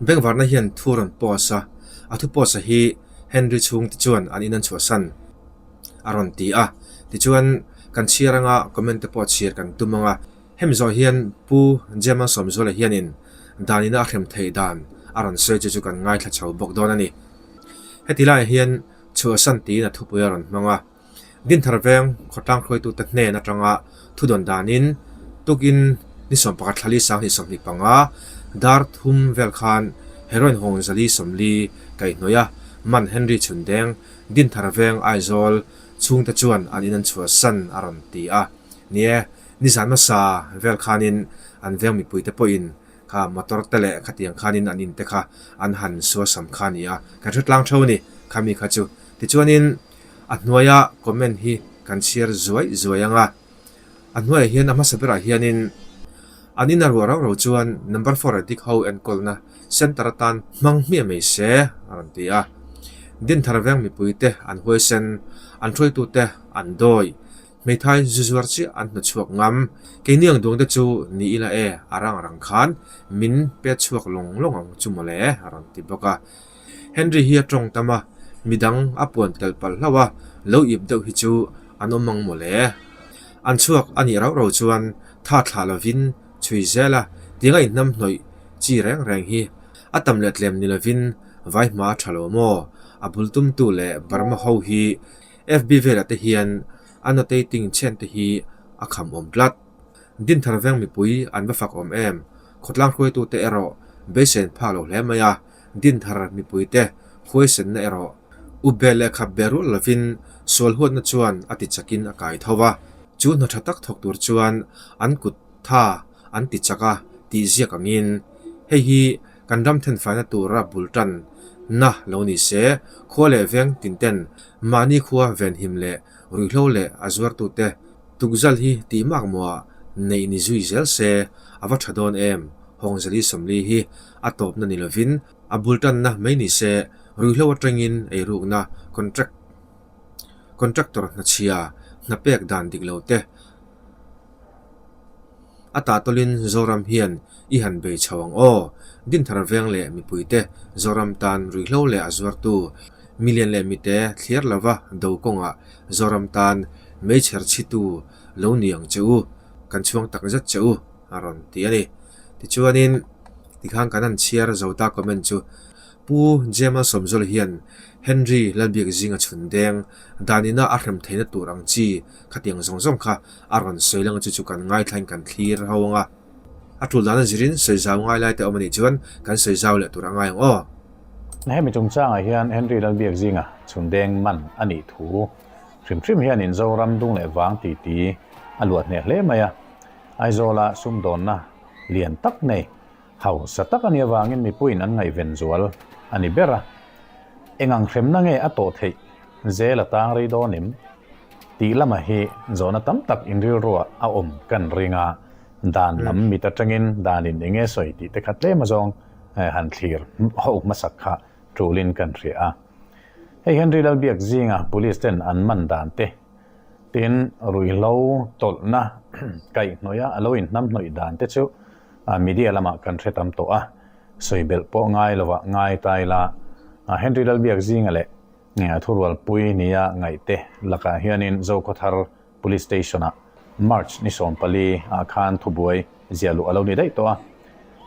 Bengvarna hian thu rawn post a, a thu post a hi Henry chhungte chuan an in an chhuahsan a rawn ti a. Tichuan kan chhiar anga comment te pawh chhiar kan tum ang a. Hemi zawh hian Pu Jema Sawmzuala hianin danina a hrem theih dan a rawn sawi chu chu kan ngaithla chho bawk dawn a ni. Heti laiah hian chhuahsan tiin a thupui a rawn hmang a. Dinthar veng khawtlang hruaitute hnen atanga thudawn danin tukin ni 11 thlali sanghnih 25 dar thum vel khan heroin hawng zali 40 kaihhnawih a man Henry Chhundeng Dinthar veng Aizawl chhungte chuan an in an chhuahsan a rawn ti a. Ni e, nizan hmasa vel khanin an veng mipuite pawhin kha motor te leh khatiang khanin an in te kha an han suasam kha a ni a, kan hre tlang theuh a ni khami kha chu. Tichuanin a hnuaia comment hi kan chhiar zuai zuai ang a, a hnuaiah hian a hmasa berah hianin an in a ruah rauh rauh chuan number four addict ho enkawlna center atan hmang hmiah mai se a rawn ti a. Dinthar veng mipuite an huaisen, an hruaitute an dawi. Hmeithai zu zuar chiah an hnu chhuak ngam. Keini ang duang te chu ni ila e, a rang rang khan min pet chhuak lawng lawng ang chu mawle a rawn ti bawk a. Henry hi a tawng tam a, midang a puan tel palh hlauh a, lo ip deuh hi chu an awm ang mawle. An chhuak a nih rauh rauh chuan tha thlah lovin chhui zel a, tiang a inhnam hnawih chi reng reng hi a tam leh tlem ni lovin vai hma a tha lo maw? A bul tumtu leh Burma ho hi FB velah te hian annotating chhen te hi a kham awm tlat. Dinthar veng mipui an va fak awm em? Khawtlang hruaitute erawh beisei an phak lo hle mai a, Dinthar mipuite huaisenna erawh up be leh khap be rual lovin sual huatna chuan a ti chakin a kai tho va. Chu hna tha tak thawk tur chuan an kut tha an ti chak a tih ziak angin hei hi kan ram thenfaina tura bul tan na lo ni se, khua leh veng tin ten mahni khua venhim leh ruihhlo leh a zuartute tukzal hi tih mak maw neih ni zui zel se a va tha dawn em? Hawngzali 40 hi a tawpna ni lovin a bul tanna mai ni se, ruihhlo atangin eirukna contract contractor hnachhia hna pek dan dik lo te A tahtawlin Zoram hian i han bei chho ang aw. Dinthar veng leh mipuite Zoram tan ruihhlo leh a zuartu milian leh mite thliar lova do kawngah Zoram tan meichher chhitu lo ni ang che u, kan chhuang tak zet che u a rawn ti a ni. Tichuanin tikhan kan han chhiar zo ta comment chu Pu Jamal Sawmzawla hian Henry Lalbiak zinga chhun deng danina a hrem theihna tur ang chi Khatiang zawng zawng kha a rawn sawi lang chu chu kan ngaithlain kan thlir ho ang a. A tul dan a zirin sawi zau ngai lai te awm a nih chuan kan sawi zau leh tur a ngai ang aw. Hemi chungchangah hian Henry Lalbiak zinga chhundeng man a nih thu hrim hrim hianin Zoram dung leh vang titi a luah hneh hle mai a. Aizawla sumdawnna lian tak nei hausa tak a nih avangin mipuiin an ngaihven zual a ni ber a. Eng ang hremna nge a tawh theih zel a tang rei dawn em? Tih lamah hi zawhna tam tak inrilruah a awm kan ring a, dan lam mit atangin danin eng nge sawi tih te kha tlem azawng han thlir ho hmasak kha tulin kan hria a. Hei Henry Lalbiak zinga police ten an man dan te, tin ruihhlo tawlhna kaihhnawih a a lo inhnamhnawih dan te chu media lamah kan hre tam tawh a, sawi belh pawh ngai lovah ngai ta ila Henry Lalbiak zinga leh a thurualpui nia ngaihte lakah hianin Zokhawthar Police Station-ah March ni 14 ah khan thubuai ziah luh a lo ni daih tawh a.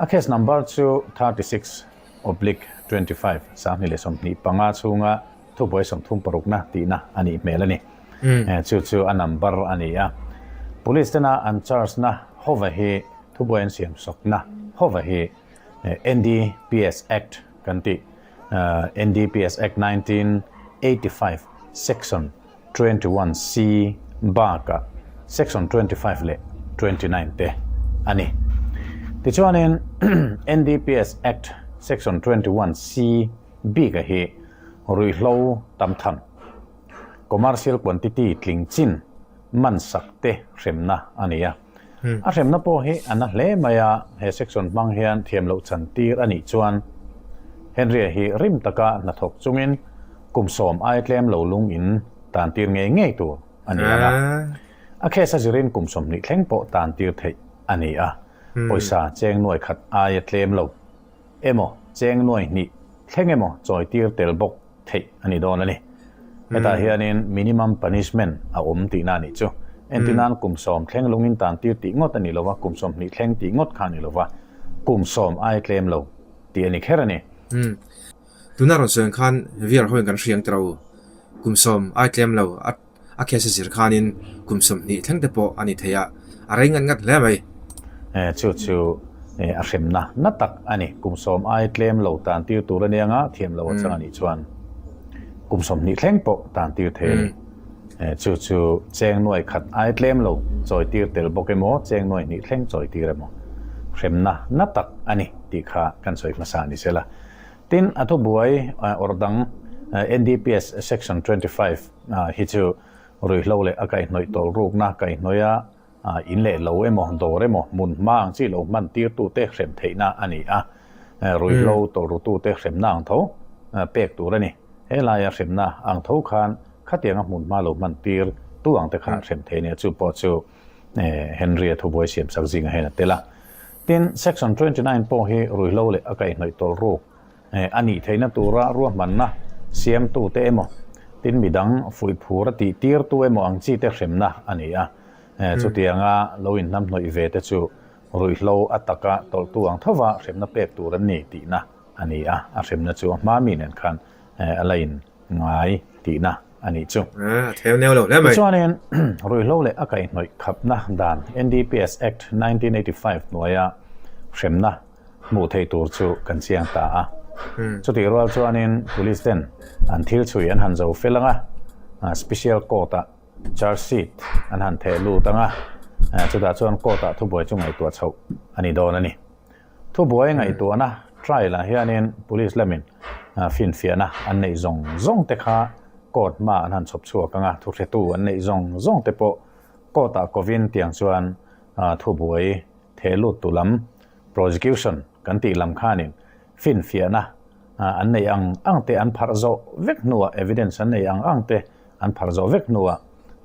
A case number chu 36/25, 2025 chhunga thubuai 36na tihna a nih hmel a ni. Chu chu a number a ni a. Police tena an charge-na hova hi thubuai an siam sawkna hova hi NDPS Act kan tih NDPS Act 1985 Section 21C bakah Section 25 leh 29 te a ni. Tichuanin NDPS Act Section 21C bikah hi ruihhlo tam tham, commercial quantity tling chin man sak te hremna a ni a. A hremna pawh hi a na hle mai a, he section hmang hian thiam loh chan tir a nih chuan Henry-a hi rim taka hnathawk chungin kum 10 ai tlem lo lung in tan tir ngei ngei tur a ni ang a. A case a zirin kum 20 thleng pawh tan tir theih a ni a. Pawisa cheng nuai khat aia tlem lo emaw cheng nuai hnih thleng emaw chawi tir tel bawk theih a ni dawn a ni. Hetah hianin minimum punishment a awm tihna a nih chu. Entirnan kum sawm thleng lungin tan tir tih ngawt a ni lo va, kum 20 thleng tih ngawt kha a ni lo va, kum sawm aia tlem lo tih a ni kher a ni. Tuna rawn sawi ang khan VR hoin kan hriang tawh u. Kum sawm ai tlem lo a a case a zir khanin kum 20 thleng te pawh a ni thei a, a rei ngat ngat hle mai. Chu chu a hremna na tak a ni. Kum sawm ai tlem lo tan tir tur a nia nga thiam lo a chang a nih chuan kum 20 thleng pawh tan tir thei a ni. Chu chu cheng nuai khat ai tlem lo chawi tir tel bawk emaw cheng nuai hnih thleng chawi tir emaw hremna na tak a ni tih kha kan sawi hmasa a ni sela. Tin, a thubuai awrh dang NDPS Section 25 hi chu ruihhlo leh a kaihhnawih tawlrukna kaihhnawih a in leh lo emaw, dawr emaw, hmun hma ang chi lo hman tirtute hrem theihna a ni a. Ruihhlo tawlrutute hremna ang tho pek tur a ni. He laia hremna ang tho khan khatianga hmun hma lo hman tir tu ang te kha hrem thei a ni a, chu pawh chu Henry-a thubuai siamsak zingah hian a tel a. Tin, Section 29 pawh hi ruihhlo leh a kaihhnawih tawlruk a nih theihna tura ruahmanna siamtute emaw, tin midang fuihphur a tihtirtu emaw ang chi te hremna a ni a. Chutianga lo inhnamhnawih ve te chu ruihhlo a taka tawlhtu ang thova hremna pek tur an ni tihna a ni a, a hremna chu a hma mi nen khan a la in ngai tihna a nih chu. A theu neu lo hle mai. Tichuanin, ruihhlo leh a kaihhnawih khapna dan NDPS Act 1985 hnuaia hremna hmuh theih tur chu kan chiang ta a. Chutih rual chuanin Police ten an thil chhui an han zo fel ang a, Special Court ah charge sheet an han theh lut ang a, chutah chuan court ah thubuai chu ngaihtuah chhoh a ni dawn a ni. Thubuai ngaihtuahna trial ah hianin Police lamin finfiahna an neih zawng zawng te kha court hma an han chhawp chhuak ang a, thuhretu an neih zawng zawng te pawh court ah kovin tiang chuan thubuai theh lut tu lam prosecution kan tih lam khanin finfiahna an neih ang ang te an pharh zawh vek hnuah evidence an neih ang ang te An pharh zawh vek hnuah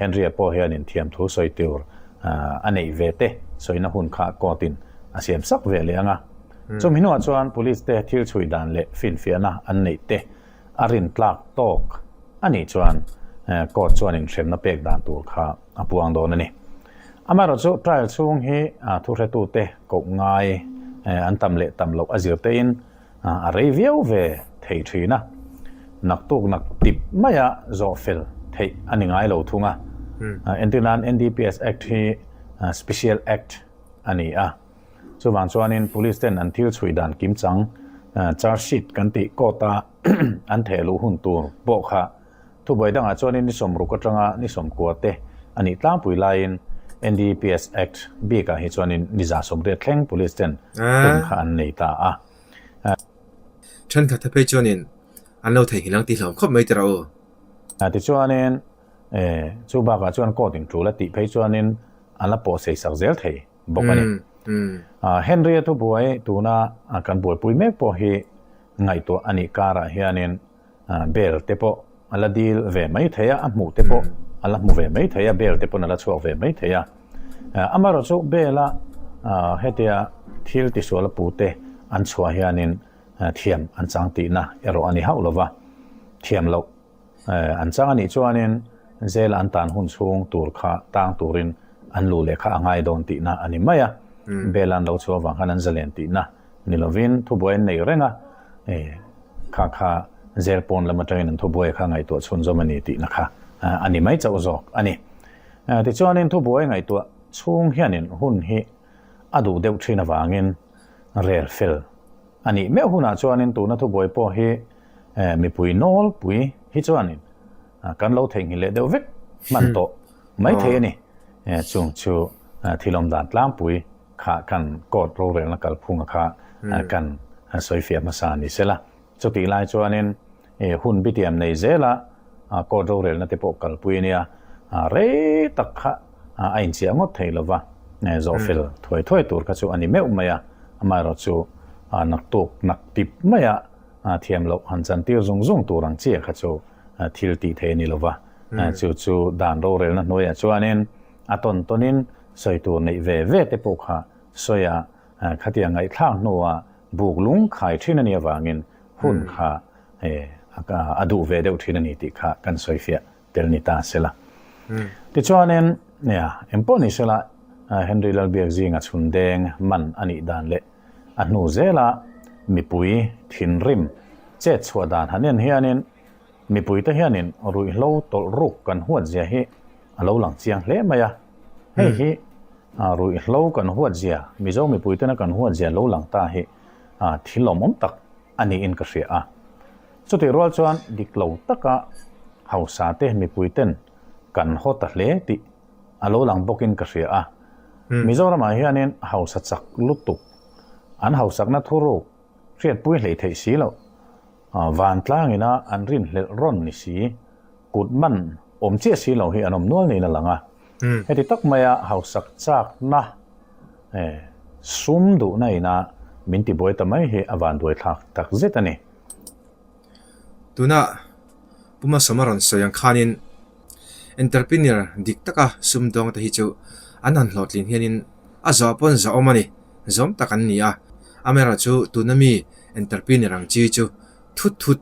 Henry-a pawh hianin thiamthu sawi tur a neih ve te sawina hun kha court-in a siam sak ve leh ang a. Chumi hnuah chuan police te thil chhui dan leh finfiahna an neih te a rintlak tawk a nih chuan court chuan inhremna pek dan tur kha a puang dawn a ni. Amaherawhchu chu trial chhung hi thuhretute koh ngai an tam leh tam loh a zir tein A rei viau ve thei thin a, naktuk nak tip maia zawh fel theih a ni ngai lo thung a. Entir nan NDPS Act hi Special Act a ni a, chuvang chuanin Police ten an thil chhui dan kimchang charge sheet kan tih court a an theh luh hun tur pawh kha Thubuai dangah chuanin ni 60 atanga ni 90 te a nih tlangpui laiin NDPS Act bikah hi chuanin ni 180 thleng Police ten hun kha an nei ta a. Thenkhat te phei chuanin an lo theihnghilh ang tih hlauhawm khawp mai tira u. Tichuanin chu bakah chuan court in tul a tih phei chuanin an la pawh sei sak zel thei bawk a ni. Henry-a thubuai tuna kan buaipui mek pawh hi ngaihtuah a nih karah hianin Bail te pawh a la dil ve mai thei a, a hmuh te pawh a la hmu ve mai thei a, bail te pawn a la chhuak ve mai thei a. Amaherawh chu bail a hetia thil tisual a pu te an chhuah hianin thiam an chang tihna erawh a ni hauh lo va, thiam loh an chang a nih chuanin jail an tan hun chhung tur kha tang turin an luh leh kha a ngai dawn tihna a ni mai a, bail an lo chhuah avang khan an zalen tihna ni lovin thubuai an nei reng a, Kha kha zel pawn lam atangin an thubuai kha ngaihtuah chhunzawm a ni tihna kha a ni mai chauh zawk a ni. Tichuanin thubuai ngaihtuah chhung hianin hun hi a duh deuh thin avangin rel fel a nih meuh hunah chuanin tuna thubuai pawh hi mipui nawlpui hi chuanin kan lo theihnghilh leh deuh vek hman tawh mai thei a ni. Chung chu thil awm dan tlangpui kha kan court rorelna kalphunga kha kan sawifiah hmasa a ni sela. Chutih lai chuanin hun bitiam nei zela court rorelna te pawh kalpui a nia, rei tak kha a inchiah ngawt thei lova, zawhfel thuai thuai tur kha chu a ni meuh mai a, amaherawh chu naktuk nak tip maia thiam loh han chantir zung zung tur ang chiah kha chu thil tih theih a ni lova, chu chu dan rorelna hnuaiah chuanin a tawn tawnin sawi tur neih ve ve te pawh kha. sawi a, khatiang ngaihthlak hnua buk lung khai thin a nih avangin hun kha a duh ve deuh thin a ni tih kha kan sawi fiah tel ni ta sela. Tichuanin, nia, engpawh ni sela Henry Lalbiakzinga chhundeng man a nih dan leh a hnu zela mipui thinrim chet chhuah dan han en hianin Mipuite hianin ruihhlo tawlh ruk kan huat zia hi a lo lang chiang hle mai a. Hei hi ruihhlo kan huat zia, Mizo mipuitena kan huat zia lo lang ta hi thil lawmawm tak a niin ka hria a. Chutih rual chuan dik lo taka hausa te mipuiten kan haw ta hle tih a lo lang bawkin ka hria a. Mizoramah hianin hausa chak lutuk, an hausakna thuruk hriatpui hlei theih si loh. Vantlang ina an rinhlelh rawn ni si, kut man awm chiah si lo hi an awm nual niin a lang a. Heti tak maia hausak chakna sum duhna ina min tibuai ta mai hi a vanduai thlak tak zet a ni. Tuna Pu Masawma rawn sawi ang khanin entrepreneur dik taka sumdawng te hi chu an han hlawhtlin hianin a zawh pawn zawh awm a ni, zawm tak an ni a. Amaherawhchu tuna mi Entrepreneur ang chi chu thut thut,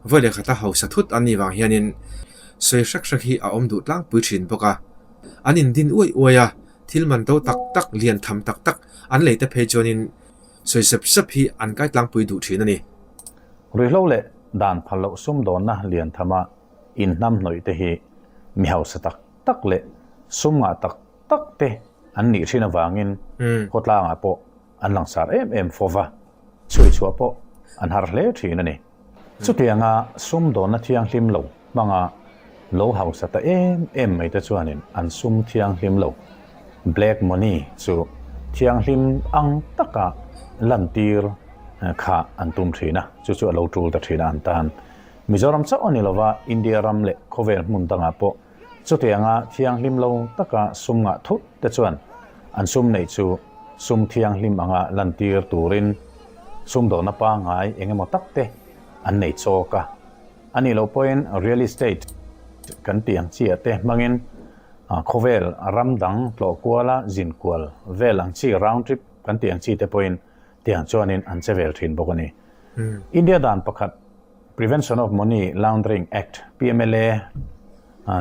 vawi leh khata hausa thut an nih vang hianin sawi hrek hrek hi a awm duh tlangpui thin bawk a. An indin uaih uaih a, thil man to tak tak, lian tham tak tak an lei te phei chuanin sawi sep sep hi an kai tlangpui duh thin a ni. Ruihhlo leh dan phal loh sumdawnna lian thama inhnamhnawih te hi mi hausa tak tak leh sum ngah tak tak te an nih thin avangin khawtlangah pawh an langsar em em fo va, chhui chhuah pawh an har hle thin a ni. Chutianga sumdawnna thianghlim lo hmanga lo hausa ta em em mai te chuanin an sum thianghlim lo, black money, chu thianghlim ang taka lantir kha an tum thin a, chu chu a lo tul ta thin a an tan. Mizoram chauh a ni lova, India ram leh khawvel hmun dangah pawh Chutianga thianghlim lo taka sum ngah thut te chuan an sum neih chu sum thianghlim anga lantir turin sumdawhna pangngai eng emaw tak te an nei chawk a. A nih loh pawhin real estate kan tih ang chi ah te hmangin khawvel ram dang tlawh kuala zin kual vel ang chi round trip kan tih ang chi te pawhin tiang chuanin an che vel thin bawk a ni. India dan pakhat Prevention of Money Laundering Act, PMLA, a.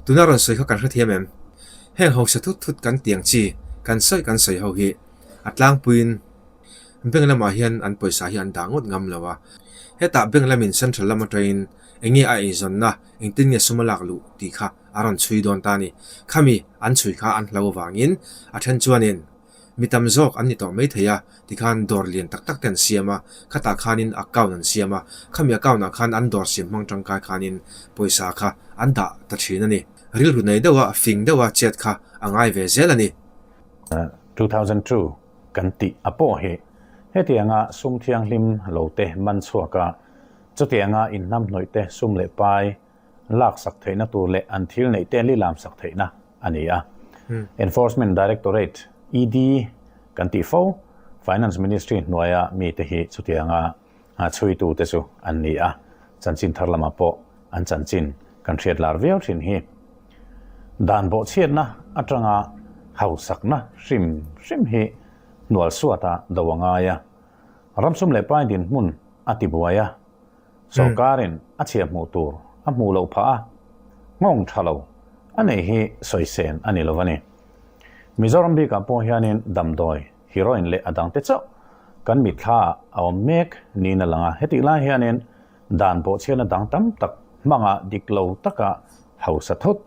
Tuna rawn sawi kha kan hrethiam em? Heng hausa thut thut kan tiang chi kan sawi kan sawi ho hi a tlangpuiin bank lamah hian an pawisa hi an dah ngawt ngam lo a. Hetah bank lamin central lam atangin eng nge a eizawnna, engtin nge sum a lak luh tih kha a rawn chhui dawn ta a ni. Khami an chhui kha an hlo avangin a then chuanin Mi tam zawk an ni tawh mai thei a, tikhan dawr lian tak tak te an siam a, khatah khanin account an siam a, khami account ah khan an dawr siam hmang tangkai khanin pawisa kha an dah ta thin a ni. Rilru nei deuha fing deuha chet kha a ngai ve zel a ni. 2002 kan tih a pawh hi hetianga sum thianghlim lo te man chhuak a, chutianga inhnamhnawih te sum leh pai laksak theihna tur leh an thil neih te lilamsak theihna a ni a. Enforcement Directorate, ED, kan tih fo, Finance Ministry hnuaia mite hi chutianga chhuitute chu an ni a, chanchin thar lamah pawh an chanchin kan hriat lar viau thin hi. Dan bawhchhiatna atanga hausakna hrim hrim hi hnualsuata do a ngai a, ramsum leh pai dinhmun a tibuai a, Sorkarin a chhia hmuh tur a hmuh loh phah a, nghawng tha lo a neih hi sawisên a ni lo a ni. Mizoram bikah pawh hianin damdawi, heroin leh a dangte chauh kan mitthla ah a awm mek niin a lang a, hetih lai hianin dan bawhchhiatna dang tam tak hmanga dik lo taka hausa thut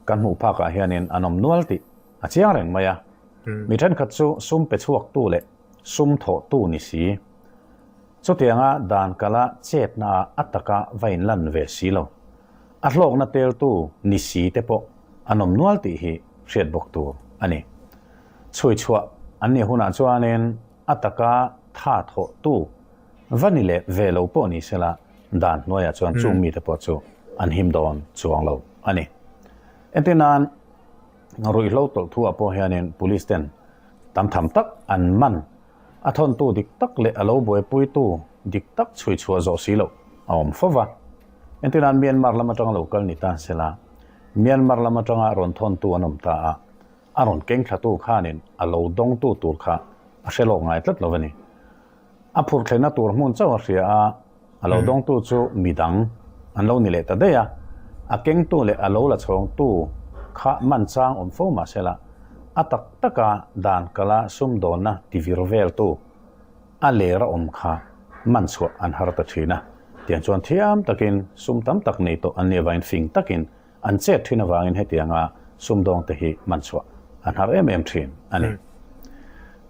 kan hmuh phakah hianin an awm nual tih a chiang reng mai a. Mi thenkhat chu sum pe chhuaktu leh sum thawhtu ni si. Chutianga dan kala chetnaah a taka va inlan ve si lo. A hlawkna teltu ni si te pawh an awm nual tih hi hriat bawk tur a ni. Chhui chhuah an nih hunah chuanin a taka tha thawhtu va ni leh ve lo pawh ni sela dan hnuaiah chuan chung mite pawh chu an him dawn chuang lo a ni. Entirnan, ruihhlo tawlh thuah pawh hianin police ten tam tham tak an man A thawntu dik tak leh a lo buaipuitu dik tak chhui chhuah zawh si loh a awm fo va. Entirnan Myanmar lam atanga lo kal ni ta sela, Myanmar lam atanga rawn thawntu an awm ta a. a rawn keng thlatu khanin a lo dawngtu tur kha a hre lawk ngai tlat lo a ni. A phurh thlenna tur hmun chauh a hria a, a lo dawngtu chu midang an lo ni leh ta daih a, a kengtu leh a lo la chhawngtu kha man chang awm fo mah sela, a tak taka dan kala sumdawnna tivir veltu a ler a awm kha man chhuah an har ta thin a, tiang chuan thiam takin sum tam tak nei tawh an nih avangin fing takin An chet thin avangin hetianga sumdawngte hi man chhuah an har em em thin a ni.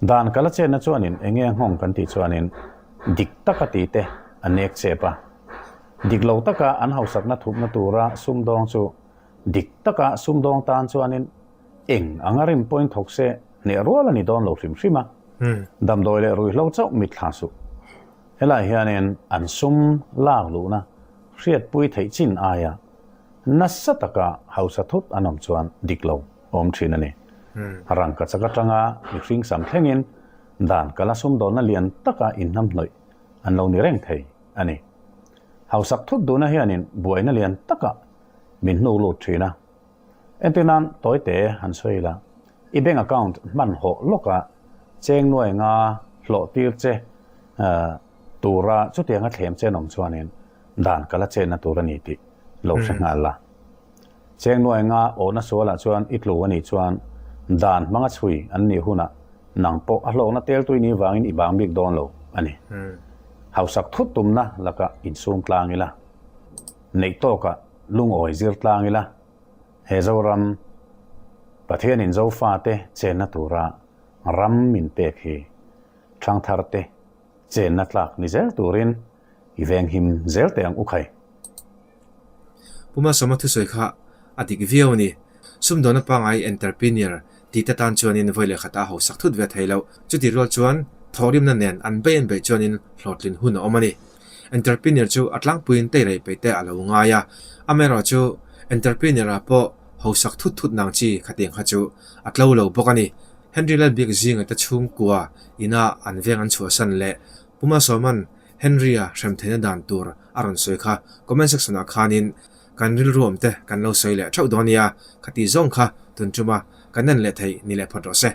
Dan kala chetna chuanin enge a nghawng kan tih chuanin dik taka tite a nek chep a. Dik lo taka an hausakna thupna tura sumdawng chu dik taka sumdawng tan chuanin eng anga rim pawhin thawk se hneh rual a ni dawn lo hrim hrim a. Damdawi leh ruihhlo chauh mitthla suh. Helai hianin an sum lak luhna hriatpui theih chin aia Nasa taka hausa thut an awm chuan dik lo a awm thin a ni. Rangka chak atanga mihring sam thlengin dan kala sumdawnna lian taka inhnamhnawih an lo ni reng thei a ni. Hausak thut duhna hianin buaina lian takah min hnuk lut thin a. Entir nan tawite han sawi ila, i bank account hman hawh lawka cheng nuai nga hlawh tir che tura chutianga thlem che an awm chuanin dan ka la chenna tur a ni tih lo hre nghal la. Cheng nuai nga awhna sualah chuan i tlu a nih chuan dan hmanga chhui an nih hunah nang pawh a hlawkna tel tui ni vangin i bang bik dawn lo a ni. Hausak thut tumna lakah insum tlang ila, neih tawkah lungawi zir tlang ila, he Zoram Pathianin Zofate chenna tura ram min pek hi thangtharte chenna tlak ni zel turin I venghim zel teh ang u khai. Pu Malsawma thusawi kha a dik viau a ni. Sumdawnna pangngai entrepreneur tih te tan chuanin vawi leh khatah a hausak thut ve thei loh. Chuti rual chuan thawhrimna nen an beih an beih chuanin hlawhtlin hun a awm a ni. Entrepreneur chu a tlangpuiin teirei peih te a lo ngai a. Amaherawhchu entrepreneur ah pawh hausak thut thut nang chi khatiang kha chu a tlo lo bawk a ni. Henry Lalbiak zinga te chhungkua ina an veng an chhuahsan leh Pu Malsawma'n Henry-a hrem theihna dan tur a rawn sawi kha comment section ah khanin kan rilru awm te kan lo sawi leh theuh dawn nia, khati zawng kha tun tuma kan en leh theih ni leh phawt rawh se.